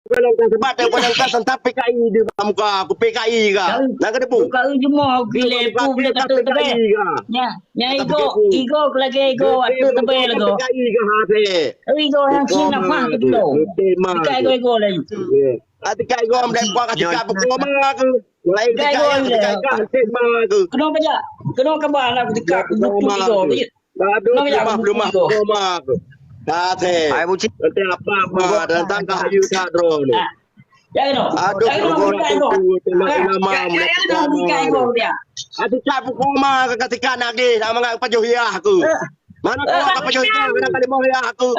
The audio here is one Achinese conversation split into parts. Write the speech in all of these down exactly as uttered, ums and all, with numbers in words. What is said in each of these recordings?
Bukan langkah sebat, bukan langkah santap P K I di muka aku, P K I ka. Tahu. Nak kena pun. Buka ujung mau, bila pun, bila kata P K I ka. Nya, nya igo, igo lagi igo, waktu tebel igo. P K I ka hati. Igo yang sini nak mah tu dulu. P K I igo, igo lagi. Hati ka igo, mdai kuah ka tika pukul ma aku. Lain tika yang tika ka hati ma aku. Kenapa je? Kenapa kabar nak tika pukul igo? Aduh, lumah, lumah, lumah. Dah teh. Hai, Buci. Nanti apa, apa, dan tangkah you tak drone. Ah. Jangan, no. Aduh, jangan, no, jangan, no. Tengok ulama, jangan, no, jangan, no. Aduh, tak pukul ma, kata tika nak deh, sama ngai pajoh yah aku. Eh. Mana kau, eh, pajoh yah, mana kali mau yah aku.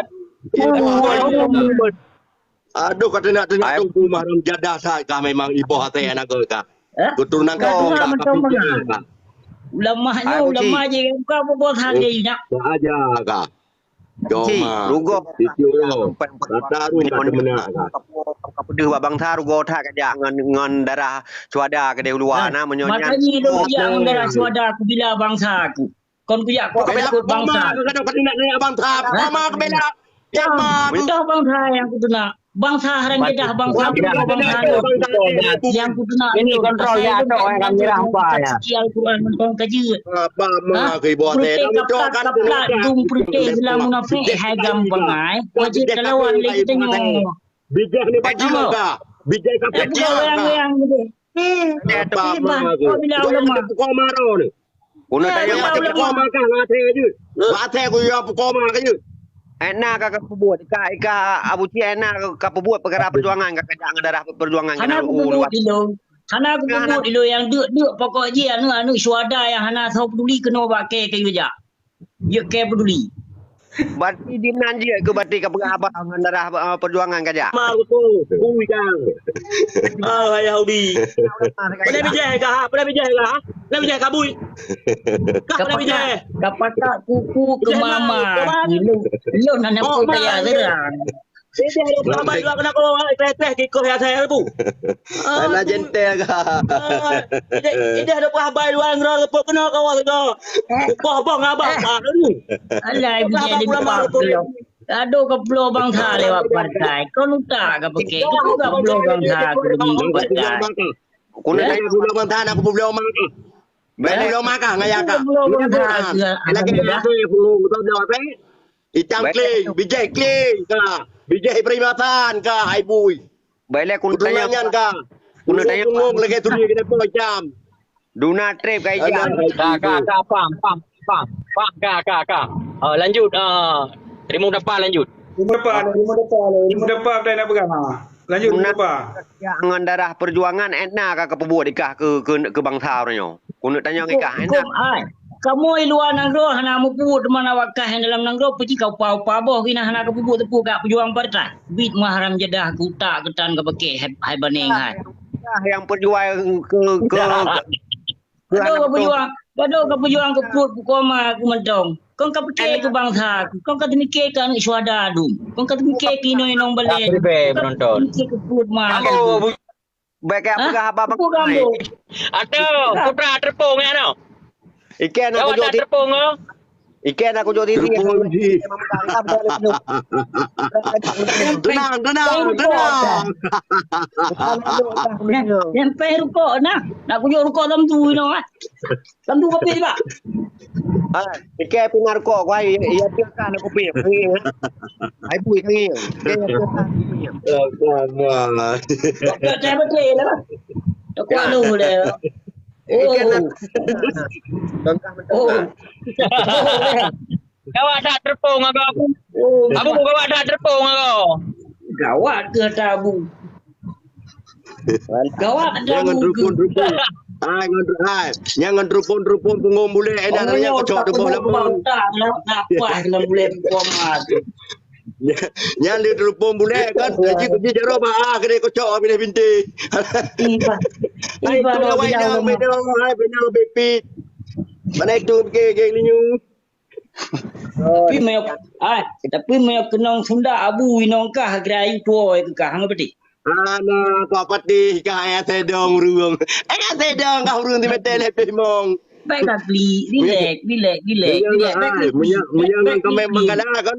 Aduh, kata nak tengok tunggu mahram jadah saya kah memang iboh até anak kau kah. Eh? Keturunan kau, keturunan kau, kau, kau. Ulama nyoe, ulama je, bukan bubuh sagai nyak. Aja kah. Cik, rugoe. Itu loh. Kata rugoe tak meunak kah. Kapeudeue bak bangsa rugoe that kajak ngon, ngon darah syuhada keudeh uluwa na meunyoe nyan. Makanya dong kajak ngon darah syuhada aku bila bangsa aku. Kon kujak kuat ikut bangsa. Kau kena nak bangsa. Hah? Kau mau bela. Dah bangsa yang kutunak. Bangsa haram jadah, bangsa buta, bangsa haram. Yang kutunak ini kontrol ya, tok yang kami rahba ya. Suci Al-Quran mentong kajeut. Apa mah ke ibu teh? Kaplak, kaplak, dung peruteh dalam munafik, hai gampang ai. Wajib kalawan lagi tengok. Bijak ni baju ka. Bijak ka pecah ka. Apa mah ke? Kau bila ulama. Kau marah ni. Kuna tanya pukul ma kah, ngateh je. Ngateh ku ya pukul ma ke je. Ena ka, ka peubuet, ka, ka Abu Cik, ena ka peubuet peukara peujuangan, ka kajak ngon darah peujuangan. Hana ku peubuet ilo. Hana ku peubuet ilo yang deuk-deuk pokok jih aneuk-aneuk syuhada yang hana soe peduli keunoe bak kée keu jak. Jeuet kée peduli. Berarti di nan jeuet keu berarti ka peugah haba ngon darah, eh, peujuangan kajak. Ma beutôi. Ui jang. Ah, Yahudi. Pernah bijéh kah? Pernah bijéh kah? Pernah bijéh kabui? Kah pernah bijéh? Kapatak kuku ke mama. Lo, lo nak nampak kaya gerang. Ini ada perabai dua kena kau, eh, teh, teh, kikoh ya saya tu. Ana jentel ka. Ini ada perabai dua ngerang lepok kena kau tu. Boh, boh, ngabah, eh. Alah, bijéh di pap lo. Aduh, keplo bangsa lewat partai. Kau nuta ke pekeh? Kau keplo bangsa aku demi partai. Kuna tanya pula bangsa nak pula mangka. Bela pula mangka ngaya ka. Keplo bangsa aku. Lagi aku pula betul dah apa? Itang kling, bijéh kling ka. Bijéh Ibrahim Hasan ka, hai bui. Baiklah, kuna tanya. Nyan ka. Kuna tanya. Ngong lagi tu dia kena pojam. Duna trip ka ija. Ka, ka, ka, pam, pam, pam, pam, ka, ka, ka. Ah, lanjut, ah, Rimueng Dapa lanjut. Rimueng Dapa, Rimueng Dapa, Rimueng Dapa dah nak pegang. Ah. Lanjut, Rimueng Dapa. Ya, ngon darah perjuangan, ena ka kepeubuet ikah ke, ke, ke bangsa orang nyoe. Keuneuk tanyong ikah, ena. Kamoe i luwa nanggroe hana mupeubuet teuma awak kah nyang dalam nanggroe, peucit ka upa-upa boh, kina hana kepeubuet teupeu ka peujuang partai. Bit mah haram jadah, kutak keutan ka pakai, hai, hai banéng hai. Yang perjuang ke, ke, Gadoh ka peujuang, gadoh ka peujuang keu pruet peuko ma aku mantong. Kon ka pike keu bansa aku, kon ka teumike keu aneuk syuhada dum. Kon ka teumike keu inong-inong balè. Ka teumike keu pruet ma aku. Bèk ka peugah haba bangai. Atau putra teupông nyan noh. Ikan aku jok teupông oh. Ikan aku jok titi. Tenang, tenang, tenang. Nyang pèh rukok nah. Nak kujok rukok dalam tu inoe ah. Dalam tu kopi bah. Ah, ikan pina rukok ku ai, ya tu kan kopi. Ai bui kangil. Tokok lu deh. Oh. Oh. Gawat that teupông aku. Oh. Abu gawat that teupông aku. Gawat keu that Abu. Gawat that Abu. Jangan rukun-rukun. Hai, ngon, hai. Jangan rukun-rukun punggong bulek. Enak nanya kocok tubuh lemon. Nafas dalam bulek koma tu. Nyan di telepon bulek kan, jadi kerja jaroe bah, ah, kena kocok, ah, pindah binti. Iba. Iba lo bidang, bidang, hai, bidang, bipit. Mana itu, ke, ke, linyu? Tapi meyok, ai, tapi meyok keunong Sunda abu inong kah, kira ayu tuo ke kah, hang peti. Ana, kau peti kah, ayah sedong urung. Ayah sedong kah urung di betel, lebih mong. Baik, Kak Li. Rilek, rilek, rilek, rilek. Baik, Kak Li. Meunyo, meunyo ngon komen menggalah kan?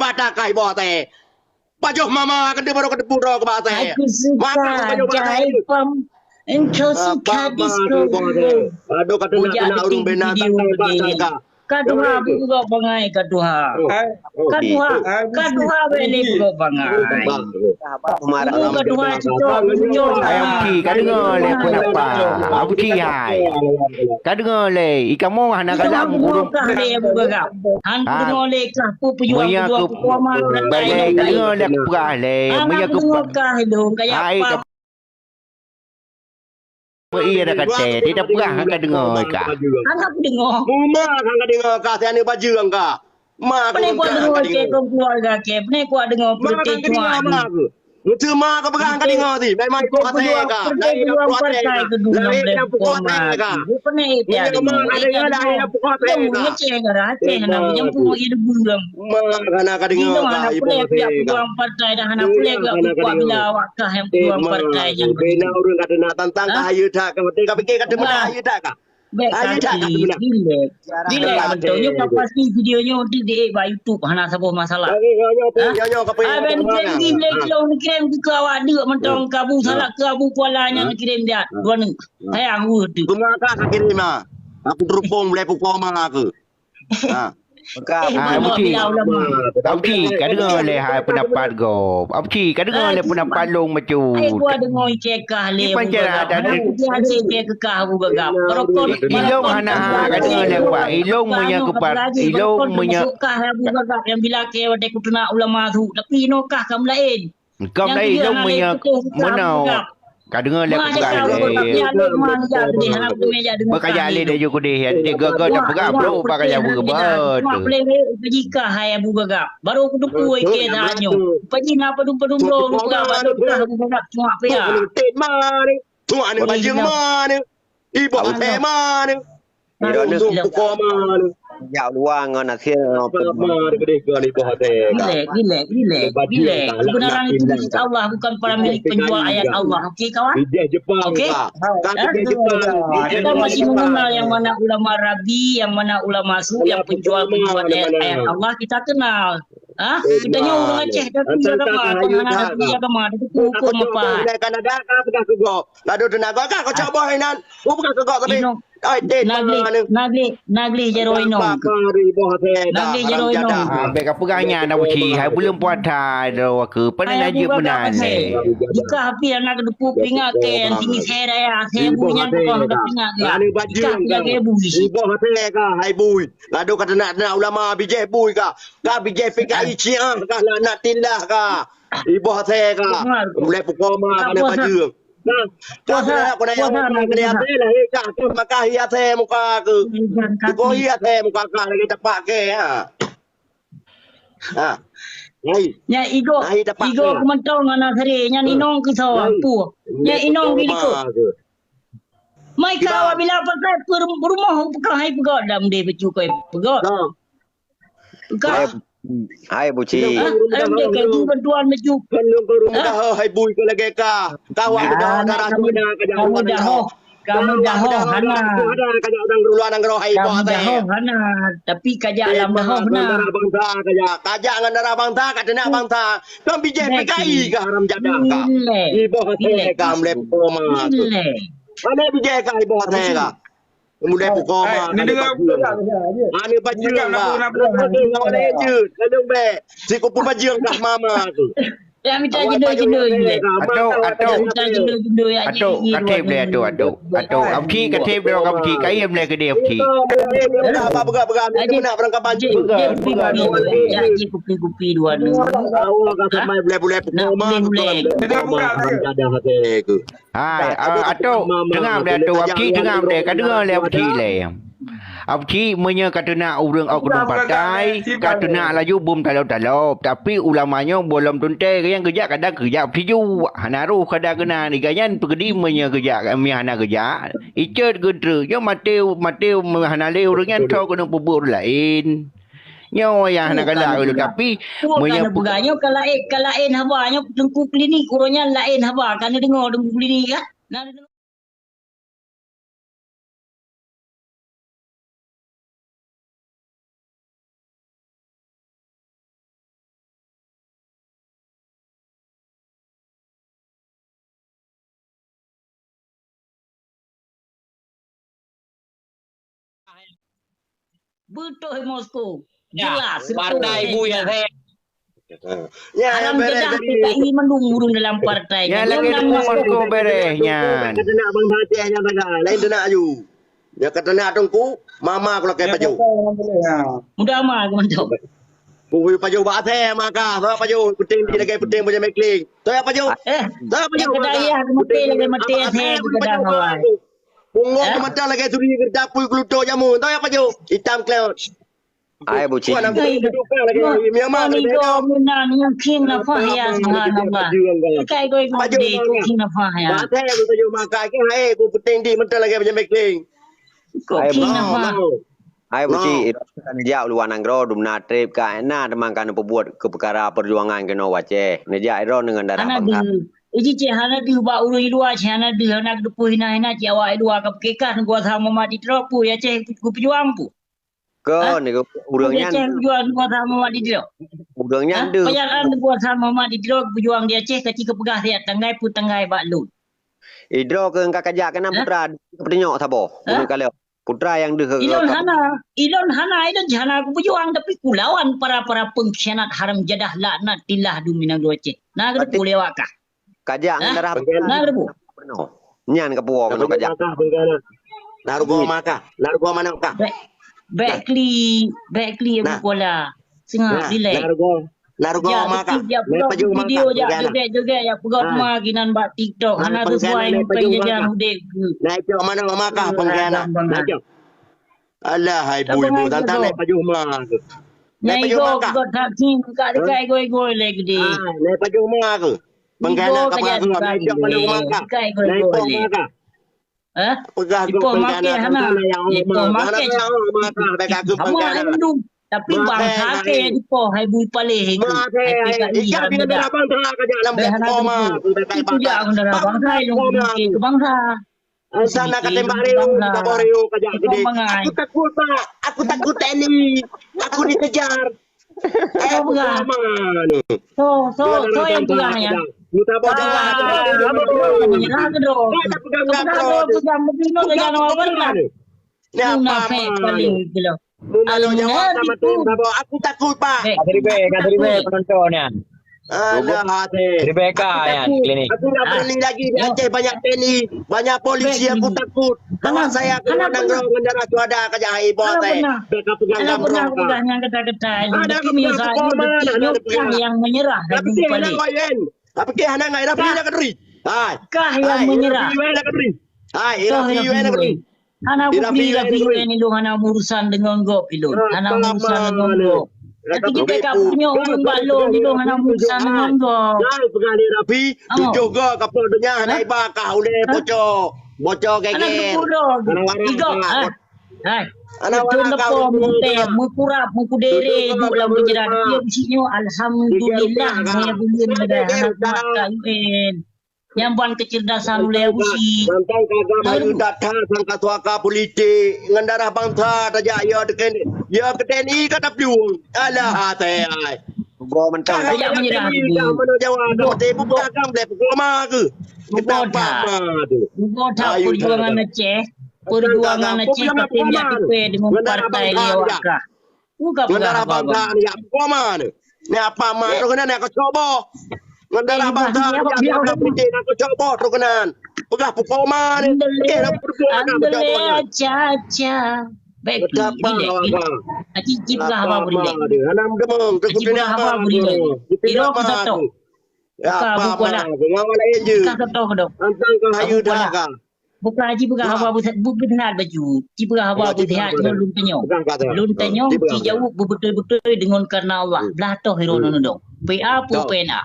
bata kai boh teh. Pajoh mama keudeue baru keuteupue droe keu bak asèe. Aku suka gaya pam. Engkau suka disco. Aduh, kata nak kena ureueng binatang. Kaduha beugot bangai, kaduha. Kaduha, kaduha bèk lé beugot bangai. Kaduha cocok. Hai Abuki, ka deungoe lé peundapat Abuki hai. Ka deungoe lé, i kamoe hana galak meukureueng. Kah lé Abu Gagap. Han deungoe lé kah peue peuyuang peudua peukuah ma. Balai ka deungoe lé peugah lé. Meunyoe keu kah lé, kaya pam. Meuié dah kata, dia dah peugah ka deungoe kah. Hana kudeungoe. Uma kan ka deungoe kah, si aneuk bajeueng kah. Ma ku deungoe kah, ka deungoe. Keu keuluwarga kèe, pane kuat deungoe peureuté cuak. Meuteuma keupeugah ka deungoe ti. Memang iko hase ka. Lari lam pukoe ka. Lari lam pukoe ka. Bukan itu ya. Memang ada yang lari lam pukoe ka. Ngeceh gara Aceh na meujampu lagi debu lam. Memang hana ka deungoe ka ibu hase ka. Pejuang partai dah hana pulek ka kuat bila awak kah yang pejuang partai yang. Bina ureueng ka deungoe tantang ka hayeue that ka. Ka pikir ka deungoe hayeue that ka. Bèk kaki, rilek. Rilek mantong. Nyoe ka pasti video nyoe di, di, bak YouTube hana saboh masalah. Abang Randy lé kilong dikirim keu awak deuk mantong kabu salah keu Abu Kuala nyan dikirim dia. Dua ni. Sayang weuh tu. Cuma ka kirim ah. Aku terupung boleh pukul ma aku. Ha. Maka eh, Abuki. Abuki, ka deungoe lé hai peundapat gob. Abuki, ka deungoe lé peundapat lôn bacut. Hai gua deungoe cekah lé. Ipan cara ada. Dia cekah Abu Gagap. Ilong hana ha ka deungoe lé Pak. Ilong meunyoe keupat. Ilong meunyoe kah Abu Gagap yang bila ke wadai kuteunak ulama su. Tapi inoe kah kamu lain. Engkau lain ilong meunyoe meunoe. Ka deungoe lé peugah lé. Beukaya lé laju keudeh, ya. Dia gaga dah peugah, bro, bak kaya beureubat. Jika hai Abu Gagap, baru kuteupue ike tanyoe. Paji na padum-padum bro, Abu Gagap, baru peugah Abu Gagap cuma pia. Tuan ni bajeueng ma ni. Iboh tema ni. Droeneuh untuk pukoma ni. Jak luwa ngon akhé. Pukoma ni gedeh keu ni boh teh. Rilek, rilek, rilek, rilek. Kebenaran itu milik Allah, bukan para milik penjual ayat Allah. Okey, kawan? Okey? Kita masih mengenal yang mana ulama rabi, yang mana ulama su, yang penjual-penjual ayat, ayat Allah, kita kenal. Ha? Kita nyoe ureueng Aceh, tapi agama, agama, tapi hukum apa? Kan ada ka peugah keu gob. Ladu teunaga ka kocok boh inan. Ku peugah keu gob tapi. Ai, tét Nagli, mana? Nagli, Nagli jaroe inong. Nagli jaroe inong. Ah, bèk ka peugah nyan, Abu Cik. Hai buleuen puasa droe keu. Pane najeuet meunan lé. Jika api anak depu pingat ke, yang tinggi saya raya, saya bunyan ke kau hendak pingat ya. Jika jaga bui. Iboh hate ka, hai bui. Gadoh ka teunak-teunak ulama bijéh bui ka. Ka bijéh P K I Syiah ka, laknatillah ka. Iboh hate ka. Mulai pukoma ka na bajeueng. Nah, puasa, puasa, puasa, puasa. Ka, ka, maka hias muka ke. Bukan kaki. Bukan hias muka ka lagi tepak ke, ha. Ha. Hai. Nya igo, hai, tepak igo ke. Keumentong ana seri, nya inong ke sawa, hai. Pu. Nya inong ke liko. Mai ka bila pakai per-, rumah bukan hai peugah dam deh becu koi peugah. Nah. Hai, hai, Buci. Hah? Hai, dek, kaji bantuan maju. Kan lôn ke rumah dah, hai, bui ke lagèe ka. Kawan dah, darah sudah ke jauh. Kamu dah, kamu dah, hana. Ada ka jak dang luar nanggroe, hai, kamu dah, hana. Tapi ka jak lam dah, hana. Darah bangsa ka jak. Ka jak ngon darah bangsa, ka teunak bangsa. Kan bijéh P K I ka haram jadah ka. Iboh hate ka mulai pukul ma. Mana bijéh ka iboh hate ka. Kemudian pukul ma, ni dengar bajeueng. Ana bajeueng ka. Dengar, dengar, dengar. Lalu bèk. Siku pun bajeueng ka mama tu. Ya, minta jendela-jendela je. Atok, atok. Minta jendela-jendela ya. Atok, katrép lé atok, atok. Atok, abki katrép lé abki, kayém lé keudéh abki. Apa peugah-peugah, nak berangkat banjir. Peugah, peugah. Ya, ji kupi-kupi dua ni. Awak ka sampai bulai-bulai pukul ma. Ada hati aku. Hai, ah, atok, teungam lé atok, abki teungam lé, ka deungö lé abki lé. Abki meunyoe ka teunak ureueng ôk keudong partai, ka teunak laju bom talop-talop. Tapi ulama nyoe bolom tunte, nyang geujak kadang geujak peusijuek. Hana roh kadang keunan, iga nyan peugedi meunyoe geujak, meunyoe hana geujak. Icet geutreuk, nyoe maté, maté hana lé ureueng nyan, tho keuneuk peubuet ureueng laén. Nyoe wayah hana galak ulôn, tapi meunyoe peugah nyoe ka laén, ka laén haba nyoe teungku klinik, uroe nyan laén haba, ka neudeungoe teungku klinik ka. Na Beutôi Moskow. Ya, jelas, beutôi. Partai bui ya, saya. Ya, haram jadah P K I mandum ureueng dalam partai. Ya, lagi Moskow bereh nyan. Kata nak bang Aceh nyan bang, lain tu nak aju. Ya kata nak tungku, mama aku lakai baju. Mudah mah aku mantap. Bui paju bak asai maka, bak paju penting di lagi penting paju mekling. Toya paju. Eh, toya paju. Kata iya aku mati lagi mati asai aku kata kawan. Punggong mata lagi suri kerja pui keluto jamu. Toya paju. Hitam cloud. Ai buci. Tuan aku tukang lagi. Memang ni go menang yang king nafah ya subhanallah. Ikai go king nafah ya. Bak asai aku paju maka ke hai aku penting di mata lagi paju mekling. Kok king nafah. Hai buci, kan jak luwa nanggroe dumna trép ka na teuma ka neupeubuet keu peukara peujuangan keunoe u Aceh. Neujak droe deungon darah bangsa. Hana deuh. Iji cit hana deuh bak ureueng luwa cit hana deuh, hana geuteupeue hina-hina cit awak luwa ka peukikah neukuasa Muhammad di Tiro peue ya Aceh geupeujuang peue. Kon ureueng nyan. Aceh geupejuang neukuasa Muhammad di Tiro. Ureueng nyan deuh. Payah an neukuasa Muhammad di Tiro geupejuang di Aceh ka ci geupeugah siat tanggai peue tanggai bak lôn. Idroe keu engka kajak keunan putra peutunyok saboh. Ulôn kalon putra nyang deuh. Ilôn hana, ilôn hana, ilôn jih hana kupeujuang tapi kulawan para-para pengkhianat haram jadah laknatillah dum inong dua Aceh. Na geuteupeue lé awak kah? Kajak ngon darah. Na geuteupeue. Nyan kapuwoe keunoe kajak. Na rugoe ma kah? Na rugoe manok kah? Bèk, bèk klik, bèk klik Abu Pola. Seungab, rilek. Na rugoe. Na rugoe ma kah? Jak peugot video, jak joget-joget, jak peugot ma ginan bak TikTok. Hana sesuai ngon peujajahan udép. Na icok manok ma kah pengkhianat? Na icok. Alah hai bui bu, tantang naik pajoh ma kah? Naik pajoh ma kah? Naik pajoh ma kah? Pengkhianat ka peugah keu lôn, na ipoh ma kah? Na ipoh ma kah? Hah? Peugah keu lôn pengkhianat, hana nyang ipoh ma kah? Hana nyang ipoh ma kah? Bèk ka keu pengkhianat. Tapi bangsa ke dipoh hai bui paléh itu. Hai P K I ikan bina darah bangsa ka jak lam bèk ipoh ma. Itu dia darah bangsa yang ke bangsa. Sana ka tembak Rio, ka boh Rio ka jak keudéh. Aku takut, Pak. Aku takut T N I. Aku dikejar. Eh, peugah. So, so, so yang peugah ya. Minta boh jalan. Menyerah ke dong? Pegang, pegang, pegang. Pegang, pegang, pegang. Ni apa Munafik ma paling ni? Gila. Mun ada nyawa Al-munafiqun. Sama tu, sama aku takut, Pak. Baik. Ada ribet, ada ribet penonton ni. Alah, hati. Ribet ka Aku ya, takut. Klinik. Aku tak Ah. berani lagi di Yo. Aceh, banyak T N I, banyak polisi, Baik, aku ini. takut. Bawa Hana, saya ke hana luar negeri pernah. Mendarah syuhada ke jahat ibu Hana teh. Pernah. Beka pegang Hana gamrong pernah ka. Udah nyang kata-kata. Ada Tapi kepala sekolah mana ada pegang. Yang menyerah Tapi lagi kepala. Hana kau, Yen. Tapi ke hana ngai Rafi Kah. Nak kedri. Hai. Kah yang Hai, menyerah. Rafi nak kedri. Hai, Toh Rafi Rafi nak kedri. Hana Di Rafi bukli nak Rafi kedri. Ilôn hana urusan dengan gob ilôn. Hana urusan dengan gob. Tapi kita tak punya urang balon ilôn hana urusan dengan gob. Jangan pegang ni Rafi. Tujuh go kapal dunia hana iba kah uleh bocor. Bocor geger. Hana warang. Hai. Beutôi leupah meukutem, meukurab, meukudere, duek lam peunjara. Dia bisi nyoe, alhamdulillah, nyoe buleuen leubeh hana kuat ka U N. Nyang ban keucerdasan ulée bisi. Tantang kagam hayu data sangka suaka politik ngon darah bansa tajak ya teken ya ke T N I ka taplueng. Alah atai ai. Go mentang. Kah yang menyerah. Kah mana Jawa kah mati buka kang boleh pukul ma ke. Kenapa ma tu? Bukan tak perjuangan Aceh. Perjuangan Aceh tapi dia tepe dengan partai dia awak kah. Bukan peugah haba bangsa ni yak pukoma ni. Ni apa ma tu kena nak kocok boh. Ngendara bangsa ni yak putih nak kocok boh tu kena. Peugah pukoma ni. Okey nak pukoma nak kocok boh. Caca. Baik. Aci peugah haba beri lek. Aci peugah haba beri lek. Iro peugah tu. Ya apa ma tu. Ngawal aja. Peugah tu tu. Antang kau hayu dah kah. Bukan Haji peugah haba beuthat, bu-, beuthat baju. Ci peugah haba beuthat ngon lôn tanyong. Lôn tanyong, ci jaweueb beubeutôi-beutôi deungon kareuna Allah. Blah toh hiroe ngon dong. P A pu P N A.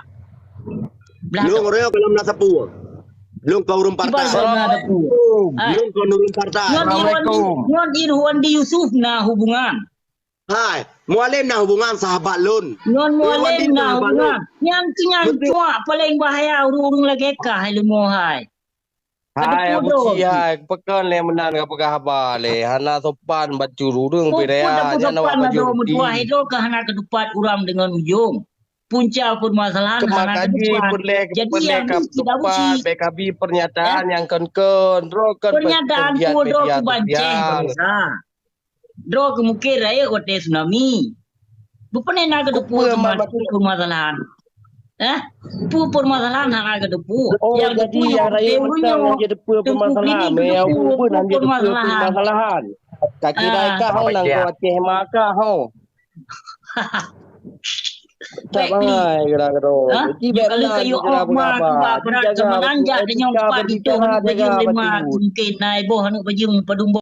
Blah toh. Lôn roe dalam na sapu. Lôn kau ureueng partai. Lôn kau ureueng partai. Ngon iron, ngon Irwandi Yusuf na hubungan. Hai, Mualem na hubungan sahabat lôn. Ngon Mualem na hubungan. Nyan keuh nyan cuak paléng bahaya ureueng-ureueng lagèe kah hai leumo hai. Hai, Abu Ci, hai, pakon lé meunan ka peugah haba lé. Hana sopan bacut ureueng pih raya, nyan awak bacut. Meutuah idol ka hana keutupat urang deungon ujong. Punca permasalahan hana keutupat. Jadi, Abu Ci, Abu Ci, bèk kabi pernyataan nyang kon-kon, droe kon pernyataan ku droe ku banceh bangsa. Droe keu mungken rayeuk watèe tsunami. Beupeue na geuteupeue permasalahan? Eh? Peue permasalahan hana geuteupeue? Oh, jadi nyang rayeuk mantong nyang geuteupeue permasalahan. Meunyo peue na geuteupeue permasalahan. Ka kira ka ho nang Aceh maka ho. Tak bangai kira-kira. Jadi bèk na kira-kira. Mungken na iboh aneuk bajeueng padum boh.